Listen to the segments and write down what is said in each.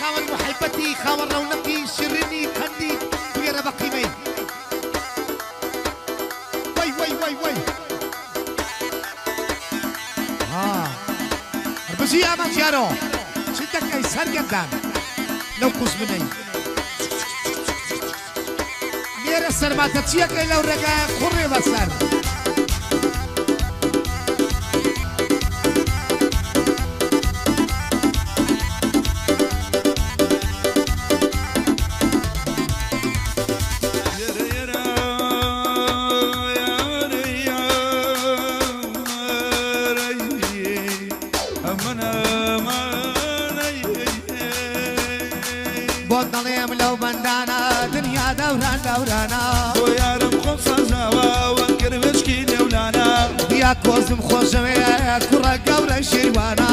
خاوەن محیبەتی خاوەن ڕەونەقی شیرینی قەندی بگەرە بە قیمەی وەی وەی وەی وەی ها بژی ئامانج یارۆ چ دەکەی سەرگەردان لەو قوژبنەی لێرە سەرماتە چیەکەی لەو ڕێگایە قوڕێ بەسەر. بۆت دەڵێم لەو بەندانە دنیا دەوران دەورانە. بۆ یارم خۆم سازاوە وەک کەروێشکی لێولانە. دیاکۆزم خۆشەوێ کوڕە گەورەی شیروانە.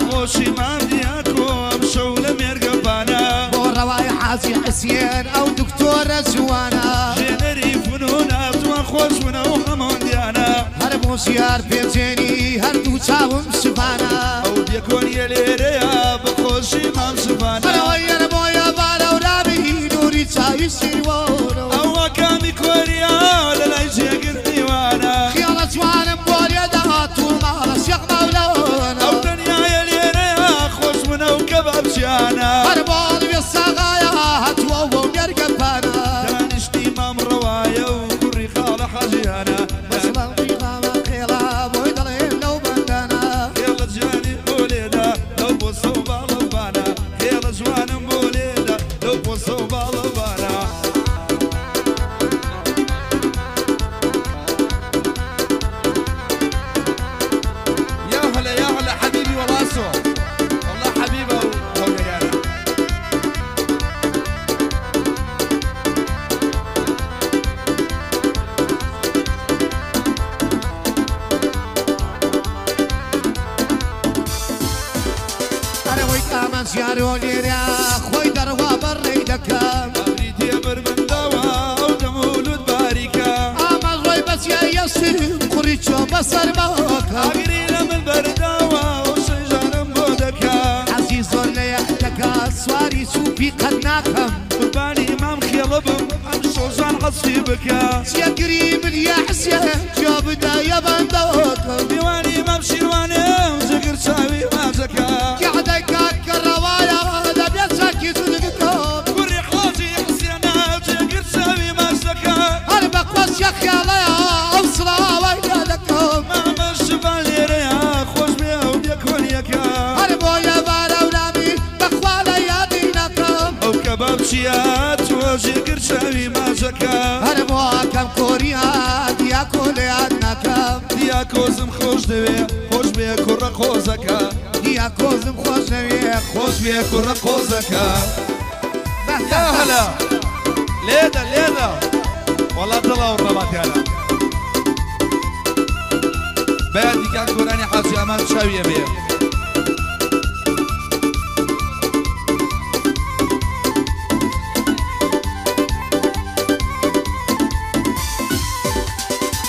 خۆشی مام دیاکۆ ئەمشەو لە مێرگەپانە. بۆ ڕەوای حاجی حسێن ئەو دکتۆرە جوانە. ژێنەری فنوونە جوان خۆش بوونە و هەموو دیانە. هەر بۆ ژیار پێچێنی هەردوو چاوم شڤانە. ئەو دێکۆنیە لێرەیە بە خۆشی مام شڤانە. ئەرەوەی بۆیە بارەورامی نووری چاوی شیروانە. ئەوە کامی کۆریا لە لای جێگر میوانە. خیاڵە جوانم بۆ لێدات و ماڵە شێخ مەولانە. ئەو دنیایە لێرەیە خۆش بوونە و کەبابچیانە. هەر بۆ وێساغایە هاتووە بۆ مێرگەپانە. دانیشتی مام ڕەوایە و کوڕی خاڵە حاجیانە. خێڵە جوانی بۆ لێدا لەو بۆسە و باڵەبانە. خێڵە جوانم بۆ لێدا لەو بۆسە و باڵەبانە. يا هلا يا هلا حبيبي وراسه والله حبيبه وهوليانا. ئەرەوەی ئامانج یارۆ لێرە خۆی دەڕوا بەڕێی دەکەم. ئەمری تێبەر بنداوە ئەو دەمولود باریکە. ئامانج ڕۆی بەچیای یەسم کوڕی چۆ بەسەر باکەم. ئاگری لە من بەرداوە ئەو شەیژانم بۆ دەکا. حەزی زۆر لە یەخ دەکا سواری چووپی قەت ناکەم. قوربانی مام خێڵە بم ئەم شەوژان عەسفی بکە. چێگری من یا حسێن جا بدایە بەندەکەم. میوانی مام شیروانێ و جگر چاوی ماجەکە. کەعدەی کاکە ڕەوایە دەبێت چاکی زودکەم. کوڕی حاجی حسێنە جگر چاوی ماجەکە. هەر بە خۆشیە خیاڵەیە ئەو سڵاوەی لێ دەکەم. مامە شڤان لێرەیە خۆش بێ ئەو دێکۆنیەکە. هەر بۆیە بارەورامی بەخوا لە یادی نەکەم. ئەو کەبابچیە تۆ جگر چاوی ماجەکە. هەر بۆکەم کۆریا دیاکۆ لە یاد نەکەم. دیاکۆزم خۆش دەوێ خۆش بێ کوڕە قۆزەکە. دیاکۆزم خۆش دەوێ خۆش بێ کوڕە قۆزەکە. يا هلا لێدە لێدە والله دڵە و ڕەباتیانە. بەیادی کاک گۆرانی حاجی ئەمان چاویە بێ.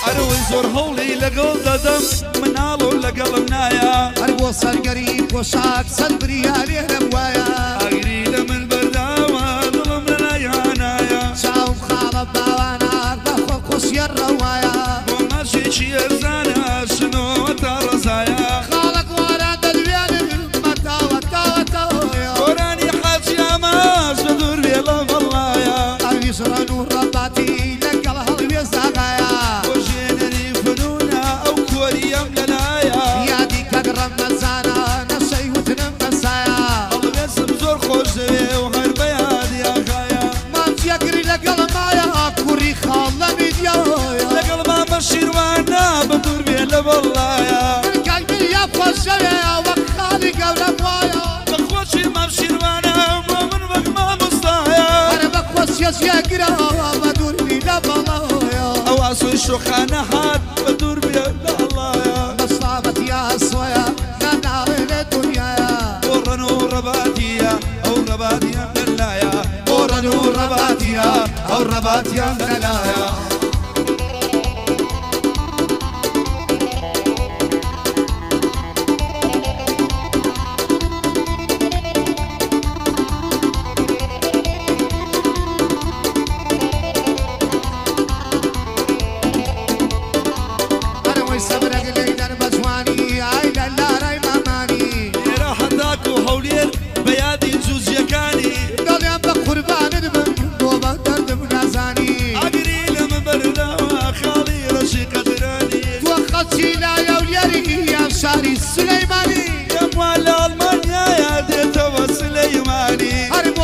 ئەرەوەی زۆر هەوڵی لەگەڵ دەدەم مناڵ و لەگەڵم نایە. هەر بۆ سەرگەری پۆشاک سەد بریا لێرەم وایە. ئاگری لە من بەرداوە دڵم لە لای هانایە. چاوم خاڵە باوانە بەخۆ خۆشیە ڕەوایە. بۆ ماچێکی ئەرزانە شنۆوە تا ڕەزایە. خاڵک واران دەدوێنم مەتاوە تاوە تاوەیە. گۆرانی حاجی ئاماژ بە دوور بێ لە بەڵایە. ئەویش ڕەن و ڕەباتی لەگەڵ هەڵوێزاغایە. بۆ ژێنەری فنوونە ئەو کۆریەم لەلایە. یادی کاک ڕەمەزانە نەشەی وتنم بەسایە. هەڵوێزم زۆر خۆش دەوێ و هەر بە یادی ئاغایە. مام جێگری لەگەڵ مایە کوڕی خاڵ لە میدیایە. لەگەڵ مامە شیروانە بە دوور بێ لە بەڵایە. من کاک بریا خۆشەوێ وەک خاڵی گەورەم وایە. بە خۆشی مام شیروانە بۆ من وەک مامۆستایە. هەر بە خۆشیە جێگرە بە دوور بی لە بەڵایە. ئەو ئاسۆی شۆخانە هات بە دوور بێ لە ئەڵایە. بە سڵامەتی ئاسۆیە ناناڵێ لە دنیایە. بۆ ڕەن و ڕەباتیە ئەو ڕەباتیان لەلایە. بۆ ڕەن و ڕەباتیە ئەو ڕەباتیان لەلایە.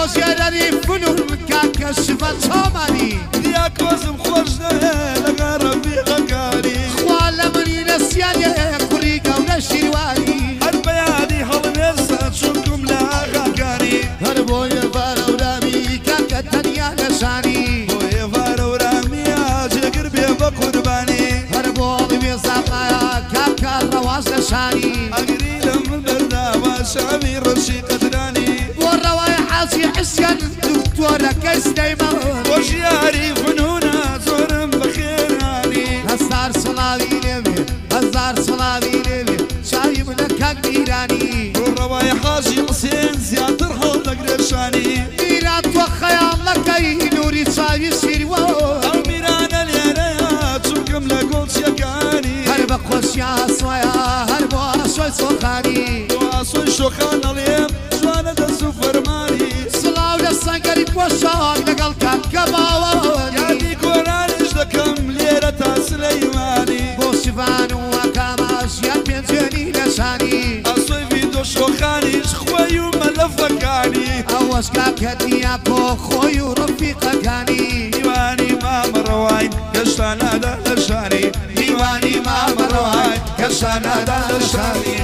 بۆ ژێرەری فنون کاکە شڤە چۆمانی. دیاکۆزم خۆش دەوێ لەگەڵ ڕەفیقەکانی. خوا لە منی نەسیانێ کوڕی گەورە شیروانی. هەر بەیانی هەڵوێسە چونکم لە ئاغاکانی. هەر بۆ ئێوارەورامی کاکە تەنیا لەشانی. بۆ ئێوارەورامیە جێگر بێ بە قوربانی. هەر بۆ هەڵوێساقایە کاکە ڕەواش لەشانی. ئەگری لە من بەرداوە شاوی ڕەشی قەدرانی. بۆ ڕەوای حاجی حسێن دکتۆرەکەی سلەیمان. خۆشیاری فنونە زۆرم بەخێرانی. هەزار سڵاوی لێبێ هەزار سڵاوی لێبێ چاوی منە کاک میرانی. بۆ ڕەوای حاجی حسێن زیاتر هەڵدەگرێ شانی. میران تۆ خەیاڵەکەی نووری چاوی شیروان. ئەو میرانە لێرەیە چونکم لە گۆڵچیەکانی. هەر بە خۆشی ئاسۆیە هەر بۆ ئاسۆی سۆخانی. بۆ ئاسۆی شۆخان ئەڵێم جوانە دەست و فەرمانی. سڵاو لە سەنگەری پۆشاک لەگەڵ کاکە باوەنی. یادی گۆرانیش دەکەم لێرە تا سلەیمانی. بۆ شڤان و ئەکاماش یان پێنجوێنی لەشانی. ئاسۆی ڤیدۆ شۆخانیش خۆی و مەلەفەکانی. ئەوەش کاکە دیاکۆ خۆی و ڕەفیقەکانی. میوانی مامە ڕەواین هێشتا نادا لە شانی. میوانی مامە ڕەواین هێشتا نادا لە شانی.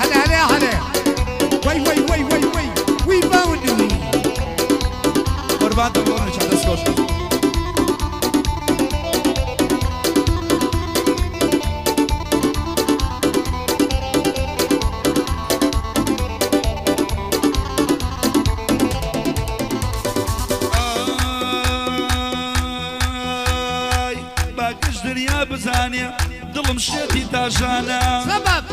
هەلێ هەلێ هەلێ وەی وەی وەی وەی وەی وی باوندوی. قوربانتم بۆ ڕێچە دەست خۆش. ئای با گشت دنیا بزانێ دڵم شێتی تاژانە. سەبەب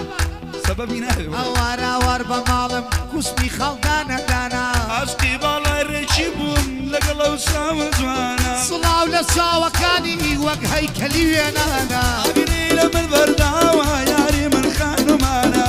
سەبەبی ناوێ. ئەوار ئاوار بە ماڵم کوشتی خەڵدانە دانا. عاشقی باڵای ڕێکی بووم لەگەڵ ئەو چاوە جوانە. سڵاو لە چاوەکانی وەک هەیکەلی وێنانە. ئاگری لە من بەرداوە یاری من خانومانە.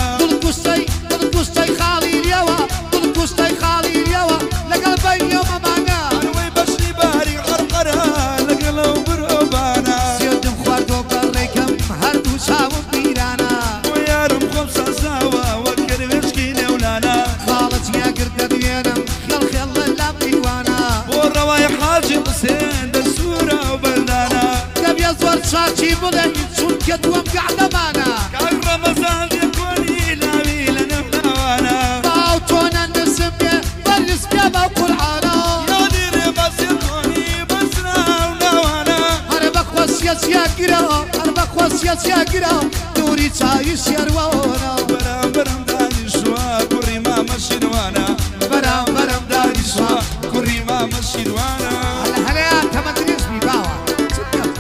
دڵکوشتەی خاڵی لێوە دڵکوشتەی خاڵی لێوە لەگەڵ بەینیەوە مەمانە. ئەوەی بەشی باری قەرقەرە لەگەڵ ئەو مرۆڤانە. سێدم خواردۆ بەڕێکەم هەردوو چاوم پیرانە. بۆ یارم خۆم سازاوە وەک کەروێشکی نێولانە. خاڵت یاگرت دەدوێنم خێڵ خێڵ لە لام میوانە. بۆ ڕەوای حاجی حوسێن دەسوورە و بەردانە. دەبێ زۆر چاچی بڵێ چونکە دووەم گەعدەمانە. کاک ڕەمەزان دێکۆنی لاوی لە نەمناوانە. باو تۆ نەنزم بێ بەرز بێ بەو قورعانە. یادی ڕێبازێ کۆنی بەسرا و ناوانە. هەر بە خۆشیە چیاگرە هەر بە خۆشیە چیاگرە دووری چاوی شێروانە. بەرامبەرم دانیشتووە کوڕی مامە شیروانە. بەرامبەرم دانیشتووە کوڕی مامە شیروانە. هەلە هەلەیە تەمەن درێژ بی باوە. چ بکەم؟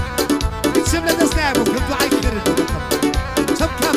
هیچم لە دەست نایە بۆ بکەم دوعای خێرت بۆ بکەم. چ بکەم؟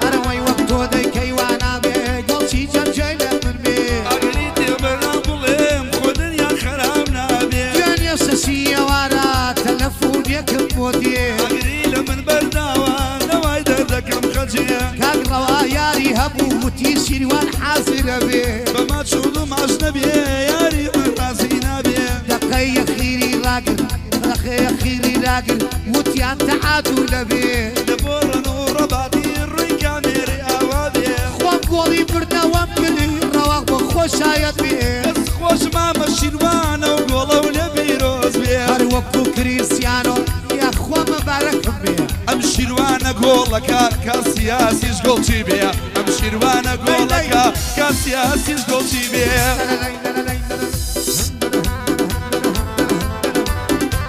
ئەرەوەی وەک تۆ دەیکەی وا نابێ گۆڵچی جەمجەی لە من بێ. ئاگری تێبەرام بڵێم خۆ دنیا خەرام نابێ. دوێنێ شەشی ئێوارە تەلەفۆنێکم بۆ دێ. ئاگری لە من بەرداوە نەوای دەردەکەم خەجێ. کاک ڕەوا یاری هەبوو وتی شیروان حازرە بێ. بەما چوود و ماش نەبێ یاری من ڕازی نابێ. دەقەی یەخیری ڕاگر دەقەی یەخیری ڕاگر وتیان تەعادو لەبێ. لە بۆ ڕەن و ڕەباتی ڕووی کامێرەی ئاوا بێ. خۆم گۆڵی بردنەوەم کرد ڕەواق بۆ خۆشایەت بێ. دەست خۆش مامە شیروانە و گۆڵە و لێ پیرۆز بێ. هەر وەکو کریسیانۆ یاخوا مەبارەکم بێ. ئەم شیروانە گۆڵەکە کاسیاسیش گۆڵچی بێ. ئەم شیروانە گۆڵەکە کاسیاسیش گۆڵچی بێ.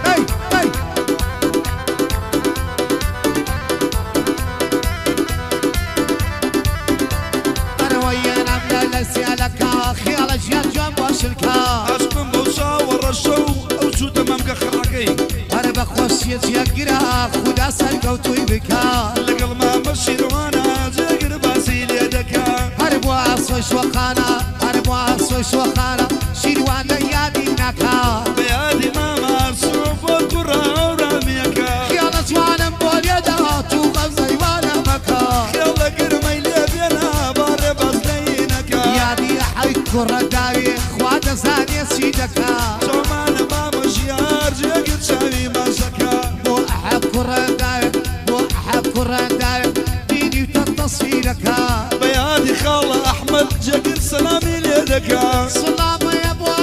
ئەی ئەی ئەرەوەیانم لە لە سیالەکە خێڵە ژیان جوان بۆ شلکە. عاشقم بەو چاوە ڕەشە و ئەو چووتە مەمکە خڕەکەی. هەر بە خۆشیە جێگرە خودا سەرکەوتووی بکە. لەگەڵ مامە شیروانە جێگر باسی لێ دەکا. هەر بۆ ئاسۆی شۆخانە هەر بۆ ئاسۆی شۆخانە شیروان لە یادی ناکا. بە یادی مامە ئاسۆ بۆ کوڕە ئەورامیەکە. خێڵە جوانم بۆ لێدا تو غەمزەی وانە مەکە. خێڵە گرمەی لێ بێنە با ڕێباز لێینەکە. یادی ئەحەی کوڕە داوێ خوا دەزانێ چی دەکا. چاومانە مامە ژیار جێگر چاوی ماشەکە. بۆ ئەحە کوڕە دەکا سڵامە بۆ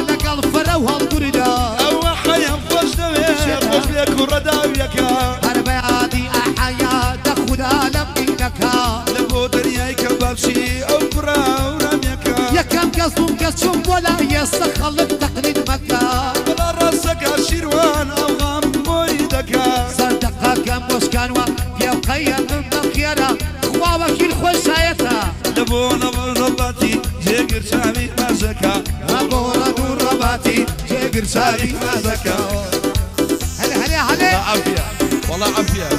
لەگەڵ فەرە و هەڵگوردا ئەوە حەیەم خۆش دەوێ خۆش لێ کوڕە داویەکە هەر بەیادی ئەحەیا دە خودا لەم دینەکە لە بۆ دەریای کەبابچی ئەو کوڕە هەورامیەکە یەکەم کەس بووم کە چووم بۆ لای ئێستا خەڵک تەقلید مەکە بەڵا ڕاستەکە شیروان ئەو غەم بۆی دەکا سەردەقەکەم بۆشکانوە پێوقەیە من بەخێرە خوا وەکیل خۆی شایەتە لە بۆ نەبڕەباتی جێگر چاوی مازەکە بۆ ڕەدوو ڕەباتی جێگر چاوی مازەکە هەلێ هەلێ هەلێ عافية والله عافية.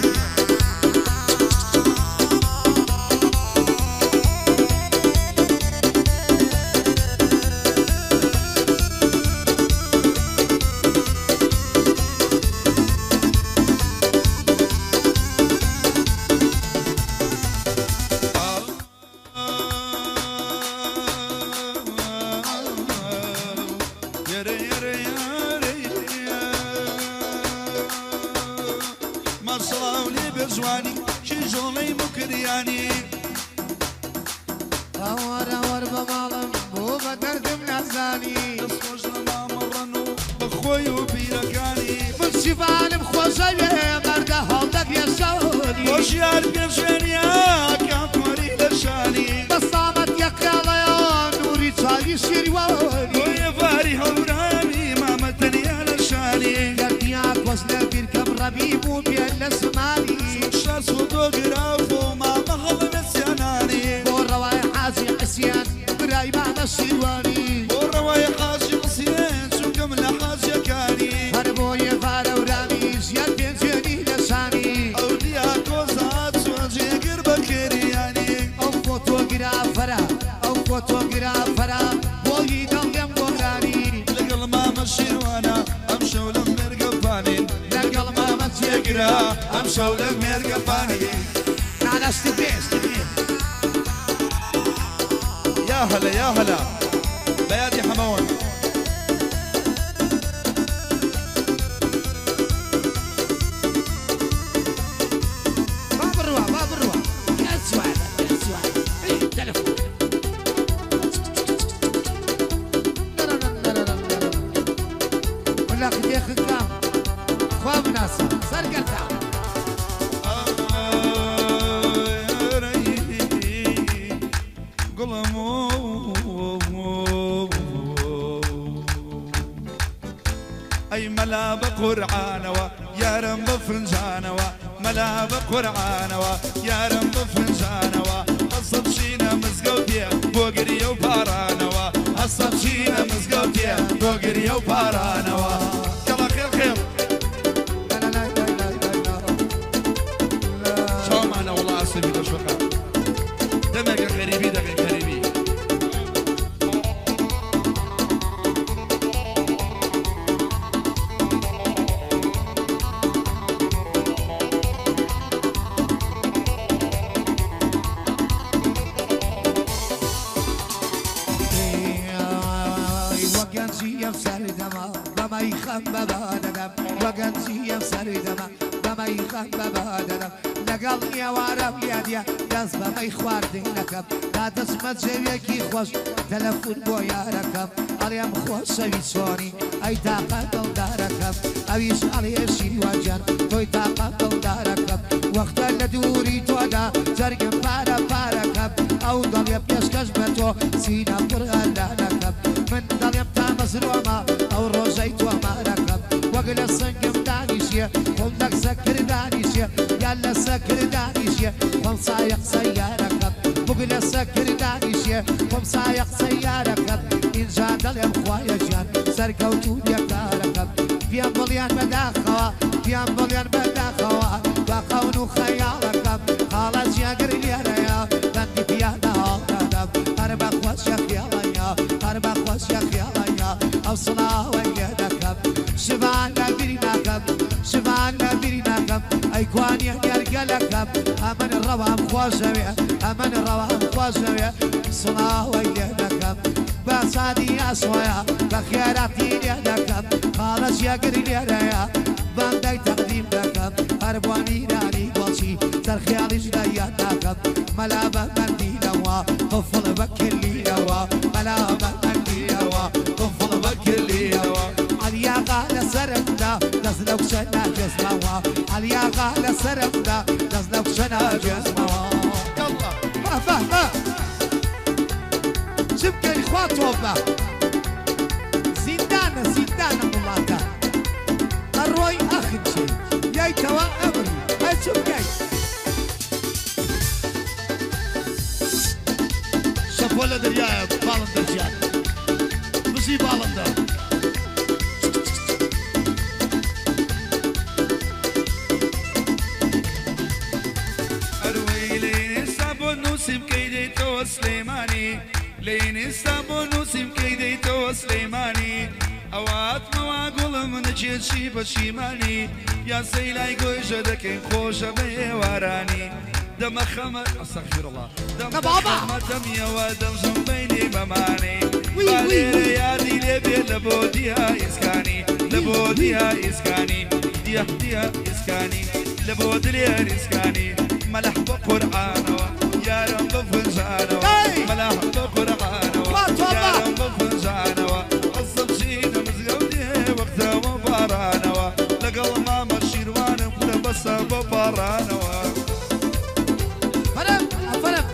جوانی کیژۆڵەی مکریانی ئەوەر ئەوەر بە ماڵم بۆ بە دەردم نازانی دەستخۆش لە مامەڕەن و بە خۆی و بیرەکانی من شیفانم خۆشەوێ مەردە هەڵدەگرێ شەونی خۆشیار پێشوێنیا کامکۆری لە شانی بە سامەت یەکراڵەیە نووری چاوی شیروانی بۆ ئێواری هەورامی مامە تەنیا لە شانی گەردیا کۆس لە بیرکەم ڕەبیب و بێ لە زمانی شاس و دۆگراف و مامە هەڵبەسیانانی بۆ ڕەوای حاجی عسیان برای مامە شیروانی بۆ ڕەوای حاجی عسیان چونکەم لە حاجیەکانی هەر بۆ ئێوارە ورامی ژیان پێنجێنی لە شانی ئەو دیاکۆزات چۆن جێگر بەکریانی ئەو فۆتۆگرافەرە ئەو فۆتۆگرافەرە بۆی دەڵێم گۆرانی لەگەڵ مامە شیروانە ئەم شەو لەم مێرگەپانین لەگەڵ مامە جێگرە ئەم شەو لەم مێرگەپانین نانەشتی پێشتی پێ. يا هلا يا هلا بيادي حمون. باب الروا باب الروا يا سوالة يا سوالة اي تلفون ولا خدي خكام خواب ناسا سرقلتا أي ملا بقرعانوا يا رب بفنجانوا ملا بقرعانوا يا رب بفنجانوا حصب شينا مزقوتيا بوغريو بارانوا حصب شينا مزقوتيا بوغريو بارانوا يلا خير خير. لا لا لا لا لا لا شو معنا والله عصبي تشوقع دمك غريبي دقيق غريبي. وەگەنجیم سەری دەما بەمەی خەم بەبادەدەم لەگەڵ ئێوارەم یادیە دەست بەمەی خواردن دەکەم تا دەچمە جێوێکی خۆش تەلەفۆن بۆ یارەکەم ئەڵێم خۆشەوی چۆنی ئەی تاقە دڵدارەکەم ئەویش ئەڵێ شیروان تۆی تاقە دڵدارەکەم وەختە لە دووری تۆدا جەرگم پارە پارەکەم ئەو دەڵێ پێشکەش بە تۆ سینە پڕ ئەلانەکەم من دەڵێم تامەزرۆمە ئەو ڕۆژەی تۆمارەکەم وەک لە سنگم دانیشیە خۆم لەک سەکر دانیشیە یان لە سەکر دانیشیە خۆم سایەق سەیارەکەم وەک لە سەکر دانیشیە خۆم سایەق سەیارەکەم ئینجا دەڵێم خوایە گیان سەرکەوتوو یەکارەکەم پێم بڵیان بەداخەوە پێم بڵیان بەداخەوە بە خەون و خەیاڵەکەم خاڵە جیاگر لێرەیە بەندی پیانە هەڵدەدەم هەر بە خۆشیە خێڵەیە هەر بە خۆشیە خێڵەیە ئەو سڵاوەی لێ دەکەم شڤان لە بیری ناکەم شڤان لە بیری ناکەم ئەی کوانیە نێرگەلەکەم ئەمن ڕەوام خۆشەوێ ئەمن ڕەوام خۆشەوێ سڵاوەی لێ دەکەم بە سادی ئاسۆیە بە خێراتی لێ دەکەم خاڵە جیاگری لێرەیە بەندەی تەقدیم دەکەم هەر بۆ میرانی گۆڵچی سەرخیاڵیش لە یاد ناکەم مەلا بە مەندیلەوە قفڵ بە کلیلەوە مەلا تریاغا لەسەرمدا دەست لەو کچە ناگوێزمەوە. یاڵڵا. بە بە چ بکەین خوا تۆبە. زیندانە زیندانە وڵاتە. ئەڕۆی ئەخنچێ یایتەوە ئەمری ئەی چ بکەین؟ شەپۆل لە دەریایە باڵندە گیان. بژی باڵندە. ئەروەی لەین ئێستا بۆ نووسیم کەی دێیتەوە سلێمانی لەین ئێستا بۆ نووسیم کەی دێیتەوە سلێمانی ئەواتمەوە گوڵم نەچێ چی پەشیمانی یاسەی لای گۆیژە دەکەین خۆشە بە ئێوارانی دەمە خەمە ئەستەغفیر الله دەمە بابا. خەمە دەمیەوە دەمژم بینی بەمانی وی، با وی، لێرە وی. یادی لێ بێ لە بۆ دیها ئیسکانی لە بۆ دیها ئیسکانی دیە دیە ئیسکانی لە بۆ دلێر ئیسکانی مەلح بە قورعانەوە یارم بە فنجانەوە ئەی! مەلح بە قورعانەوە با تۆبە. یارم بە فنجانەوە قەسەم چینە مزگەوتێ وەختەوە بارانەوە لەگەڵ مامە شیروانم کورە بەسە بۆ پاڕانەوە. فەرم ئەفەرم.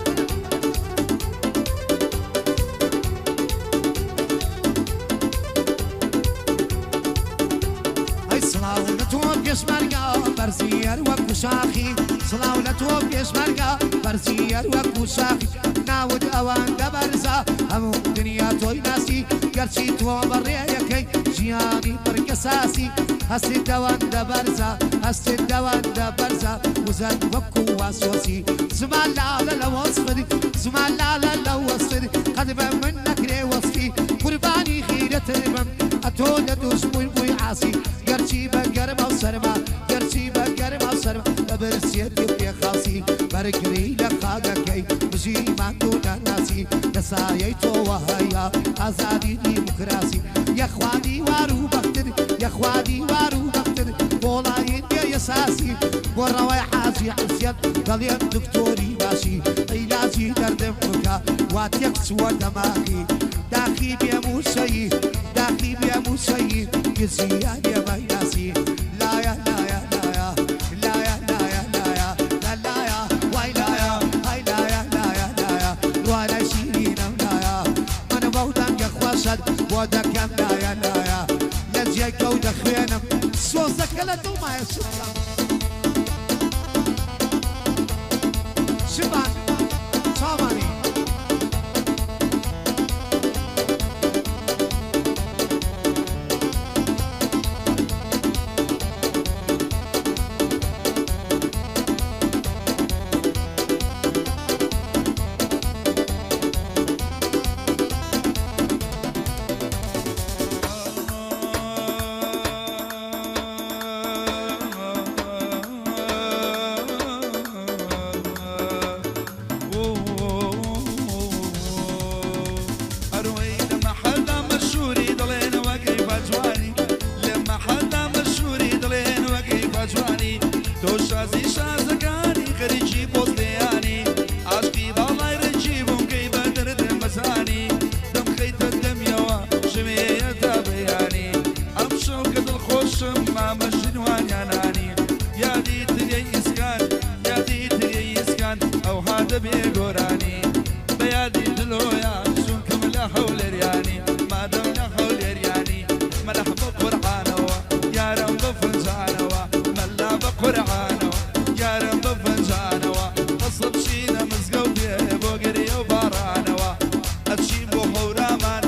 ئەی سڵاو لە تۆ پێشمەرگە بەرزی هەر وەکو شاخی، سڵاو لە تۆ پێشمەرگە بەرزی هەر وەکو شاخی، ناوت ئەوەندە بەرزە هەموو دنیا تۆی ناسی، گەرچی تۆ بەڕێیەکەی ژیانی پڕکەساسی، هەستت ئەوەندە بەرزە هەستت ئەوەندە بەرزە وزەت وەکو واسۆسی، زمان لالە لە وەسفر زمان لالە لە وەسفر قەد بە من نەکرێ وەسفی، قوربانی غیرەتر بم ئەتۆ لە دوژمن بووی عاسی، گەرچی بە گەرمە و سەرما گەرچی بە گەرمە و سەرما بە برسیەتی پێخاسی، بەرگری لە خاگەکەی بژی ماندوو نەناسی، لە سایەی تۆوە هەیە ئازادی دیموکراسی، یەخوا دیوار و بەختر یەخوا دیوار و بەختر بۆڵایین بێ ئەساسی، بۆ ڕەوای حاجی حوسێن دەڵێن دکتۆری باشی، عیلاجی دەردم بکە وا تێک چووە دەماخی، داخی بێموشەیی داخی بێموشەیی گزیە لێمەیناسی، لایە لایە لایە لایە لایە لایە لا لایە وای لایە ئای لایە لایە لایە وانای شیرینم لایە من بەو دەنگە خۆشت بۆ دەکەم لایە لایە لە جێگە و دەخوێنم سۆزەکە لە دڵمایە شبان شبان چاوانی. ئەروەی لە مەحەلدا مەشهوری دڵێنەوە کەیفا جوانی لە مەحەلدا مەشهوری دڵێنەوە کەیفا جوانی تۆ شازی شازەکانی خەریکی پۆستیانی عاشقی باڵای ڕەنگی بووم کەی بە دەردم بەزانی دەمخەیتە دەمیەوە ژمێیە تا بەیانی ئەم شەو کە دڵخۆشم مامە ژنوانیانانی یادی تریەی ئیسکان یادی تریەی ئیسکان ئەوها دەبێ گۆرانی بە یادی دلۆیە چونکەم لە هەولێریانی مادەم لە هەولێریانی مەلح بە قورعانەوە یارم بە فنجانەوە مەلا بە قورعانەوە یارم بە فنجانەوە قەسڵ چینە مزگەوتێ بۆ گریە و بارانەوە ئەچین بۆ هەورامان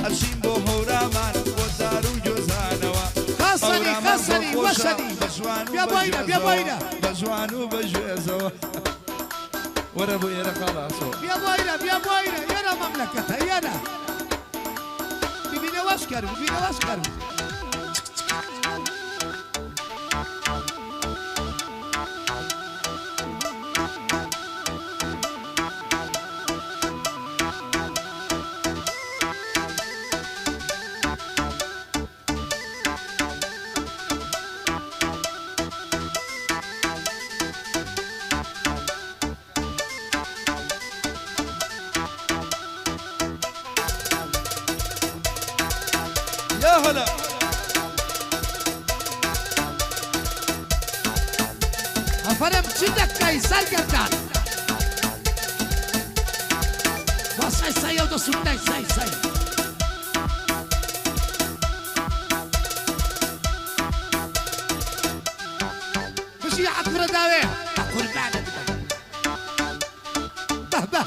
ئەچین بۆ هەورامان بۆ دار و گۆزانەوە. خەسەنی هەورامان خەسەنی بۆ خۆشە وەسەنی بە جوان و بیا بە بۆینە بیا گوێزەوە بۆینە بە جوان و بە گوێزەوە وەرە بۆ ئێرە خاڵە ئاسۆ. بیا بۆینە بیا بۆینە ئێرە مەملەکەتە ئێرە ببینە وەش کەرم ببینە وەش کەرم. يا هلا. ئەفەرم چی دەکەی سەرگەردان واسای سای ئەو دەسووتای سای سای بژی عەقورە داوێ قوربانت بم بە بە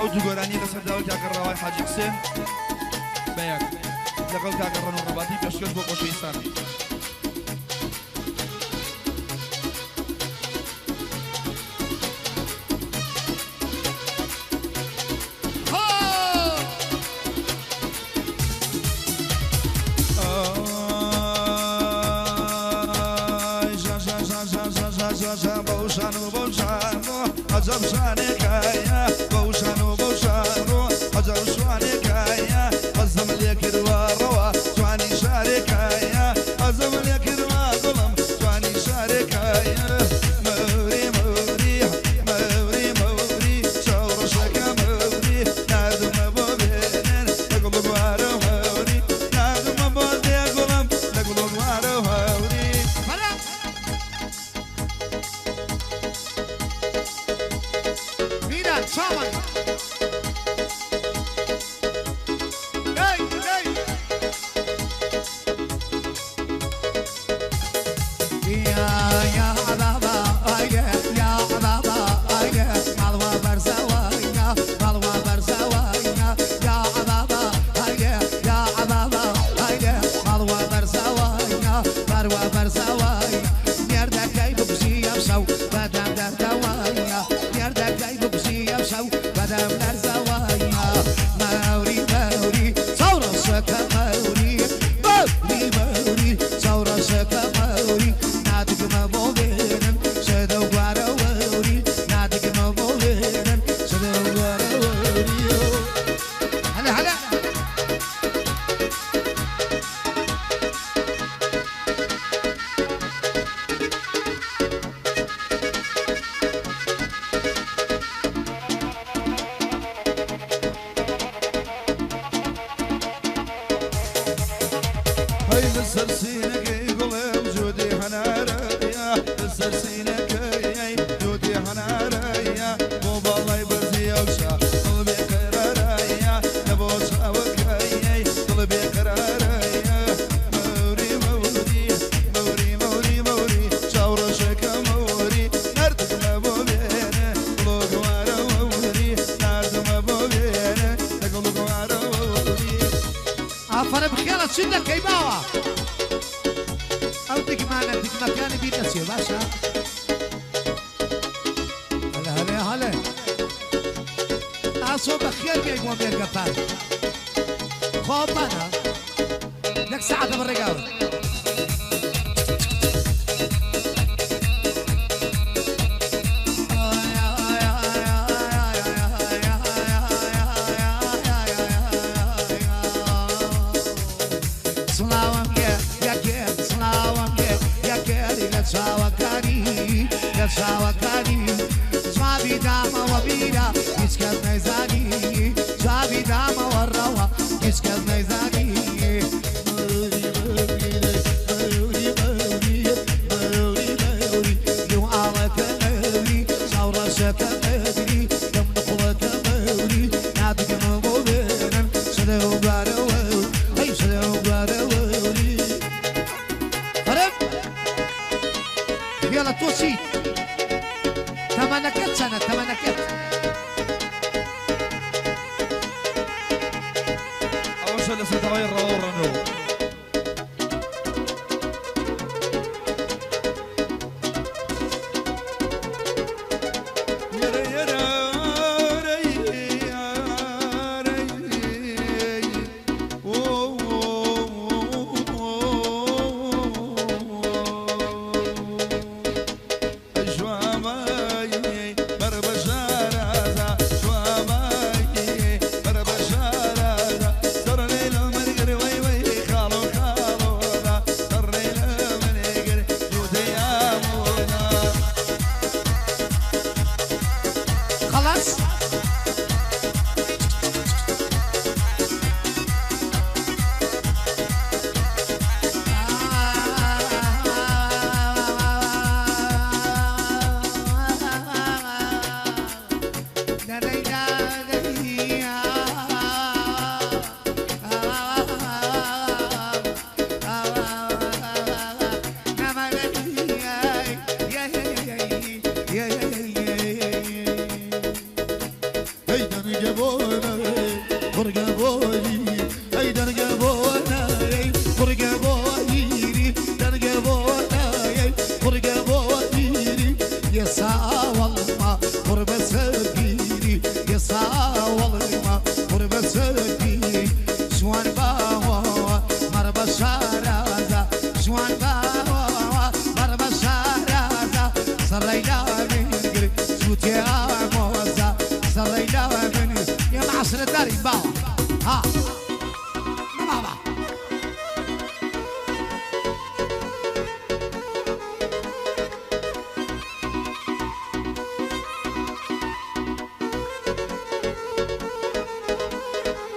ئەو دوو گۆرانیە لەسەر داوای کاکە ڕەوای حاجی حوسێن بەیەک لەگەڵ کاکە ڕەنۆ ڕەباتی پێشکەش بۆ خۆشەویستان. عجب شانێکایە بەو شان و بەو شان و عجب شوانێکایە بەزم لێ کردووە ڕەوە جوانی شارێکایە. يا بابا يا بابا يا مالوا برزوا يا مالوا برزوا يا بابا يا بابا يا مالوا برزوا يا مالوا برزوا يردك ببشي يمشوا بدم دردوا يردك ببشي يمشوا بدم درزوا موري موري ثورة شكا موري موري موري ثورة شكا موري نادق ما بولينن شدو غارا وري نادق ما بولينن شدو غارا وري هلا هلا هاي لسرسينك يقولم جودي حناريا لسرسينك يا جودي حناريا بو بالله برزي وشا قلبي قراريا نبوس اوكاي قلبي قراريا موري موري موري موري موري شاورشك موري نردك ما بوبينه قلوب وارا موري نرد ما بوبينه قلوب وارا موري ئافەرم خێڵە چی دەکەی باوە ئەو دگمانە دگمەکانی بیر نەچێ باشە هەلە هەلێ هەلێ ئاسۆ بەخێر بێی بۆ مێرگەپان خۆپانە یەک سەعاتە بەڕێگاوە سڵاوم لێ یەکێ سڵاوم لێ یەکێ لە چاوەکانی لە چاوەکانی جوابی دامەوە بیرە هیچ کەس نەیزانی جوابی دامەوە ڕەوە هیچ کەس نەیزانی مەوری مەوری مەوری مەوری لەو ئاڵەکە مەوری چاوڕەشەکە مەوری لەم نقڵەکە مەوری نادگمە بۆ بێنن شەدەو گوارەوە هەی شەدەو گوارەوە فەرم يلا تۆ چیت تەمەنەکەت چەنە تەمەنەکەت ئەوەشە لەسەر تەوای ڕەوە ڕەنەوە خلاص هەی دەنگە بۆنە بڕگە بۆری هەی دەنگە بۆنە بڕگە بۆری دەنگە بۆنە بڕگە بۆری یەساوەڵما قوربە سەرگیری یەساوەڵما قوربە سەرگیری جوان باوە مەڕ بە شارازا جوان باوە مەڕ بە شارازا سەڕەی لاوێنگر سووتێ ئامۆزا سەڕەی لاوێنگر ئێمە عەشرەتدارین باوە ها بابا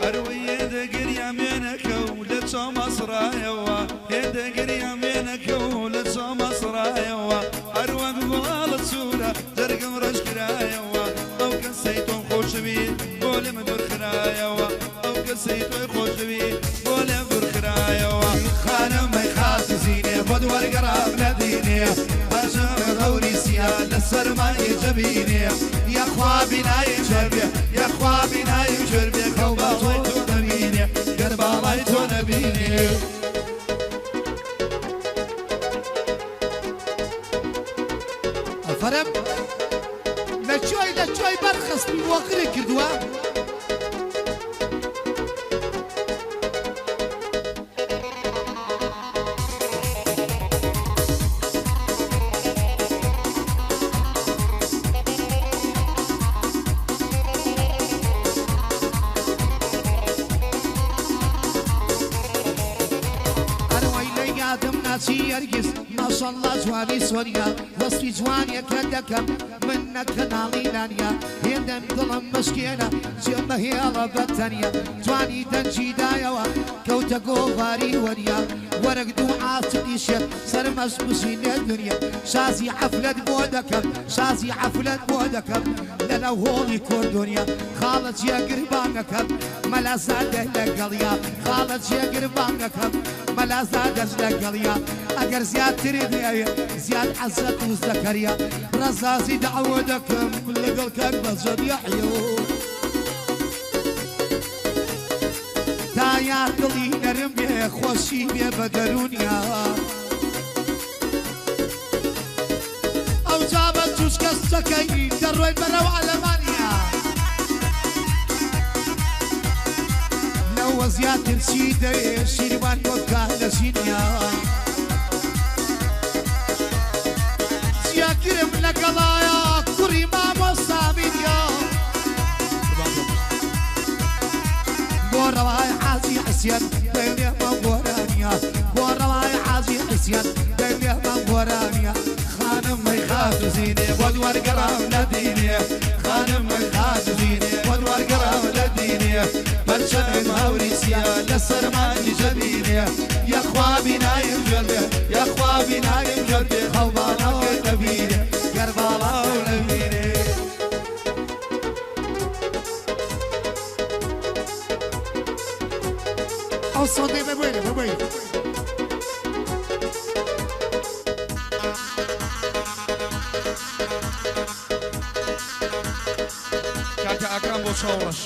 ئەروەیە دەگریا مێنەکە و لە چۆمەسڕایەوە هێندەگریا مێنەکە و لە چۆمەسڕایەوە ئەروەک گوڵاڵە سوورە دەرگم ڕەش کرایەوە ئەو کەسەی تۆم خۆشەوی بۆ لێم دوور خرایەوە ئەو کەسەی تۆی خۆشەوی بۆ لێم دوور خرایەوە خانم مەی خاسی زینێ بۆ دووەرگەڕام لە دینێ. لەسەرمانی جەبینێ یەخوا بینایی جەربێ یەخوا بینایی جەربێ خەو باڵای تۆ نەبینێ گەر باڵای تۆ نەبینێ. ئەفەرم لە کوێی بەرخستن وەقری کردووە؟ ئەرەوەی لە یادم ناچی هەرگیز ماشەڵڵا جوانی سۆنیا وەسفی جوانیەکە دەکەم من نەکەناڵی لانیا هێندەم دڵم مشکێنە جێمە هێڵە بەتەنیا جوانی دەنجی دایەوە کەوتە گۆڤاری وەریا وەرەک دوو عاشقی شێت سەرمەش بژینێ دنیا شازی عەفلەت بۆ دەکەم شازی عەفلەت بۆ دەکەم لەناو هۆڵی کوردونیا خاڵە جێگربانەکەم مەلازادە لەگەڵیا خاڵە جێگربانەکەم مەلازادەش لەگەڵیا ئەگەر زیاتری دەوێ زیاد عەزەت و زەکەریا ڕەزازی داوە دەکەم لەگەڵ کاک بەجەد یەحیۆ تا یار دڵی نەرم بێ خۆشی بێ بە دەروونیا ئەو جا بە چوشکە سەکەی دەڕۆی بەرەو ئەلمانیا لەوە زیاتر چی دەوێ شیروان بۆ بکە لە ژینیا جیاگرم لەگەڵایە کوڕی مامۆستا میدیا بۆ ڕەوای حاجی حسێن دەلێمە گۆرانیە بۆ ڕەوای حاجی حسێن دەلێمە گۆرانیە خانم مەی خاتو زینێ بۆ دووەرگەڕام لە دینێ خانم مەی خاتو زینێ بۆ دووەرگەڕام لە دینێ پەرچەمم هەوری سیا لەسەر مانگی جەبینێ یەخوا بینایم جەربێ یەخوا بینایم جەربێ خەو باڵاو نەبینێ گەر باڵاو نەبینێ. ئەو سۆندەی ببوێنێ ببوێنێ. کاکە ئاکام بۆ چاوڕەش.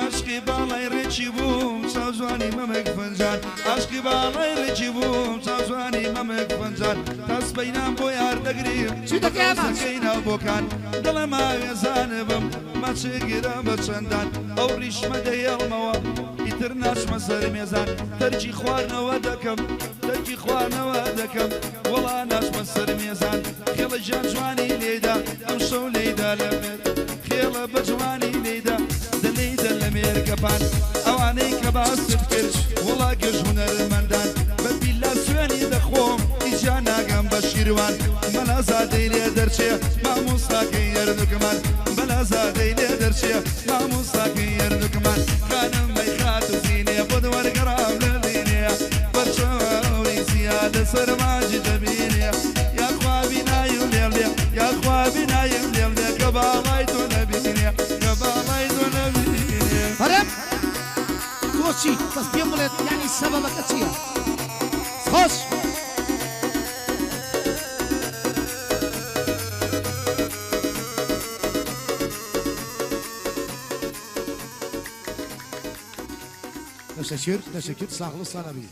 عاشقی باڵای ڕێکی بووم چاوجوانی مەمەک فنجان عاشقی باڵای ڕێکی بووم چاوجوانی مەمەک فنجان تا سبەینان بۆ یار دەگریم چی دەکەی ئەمە؟ سەکەی ناو بۆکان دڵم ئاوێزانبم ماچێگیرە بە چەندان ئەو ڕیشمە دەهێڵمەوە ئیتر ناچمە سەر مێزان تەرکی خواردنەوە دەکەم تەرکی خواردنەوە دەکەم وەڵا ناچمە سەر مێزان خێڵە گیان جوانی لێدا ئەم شەو لێدا لە مێر خێڵە بە جوانی لێدا دەلێیدە لە مێرگەپان ئەوانەی کە باست کرد وەڵا گەژ هونەرمەندان بە بیلا سوێنی دەخۆم ئیجا ناگەم بە شیروان مەلازادەی لێ دەرچێ مامۆستاکەی هەردووکمان بەلازادەی لێ دەرچێ مامۆستاکەی هەردووکمان خانم مەی خاتو زینێ بۆ دووەرگەڕام لە دینێ بەرچاوی سیا لەسەر ماجی دەبینێ یاخوا بینایم لێم لێ یاخوا بینایم لێم لێ کە باڵای تۆ نەبینێ کە باڵای تۆ نەبینێ. فەرم تۆ چی؟ بەس پێم بڵێت یعنی سەبەبەکە چییە؟ خۆش تەشەکر تەشەکر ساغڵ سانەبی.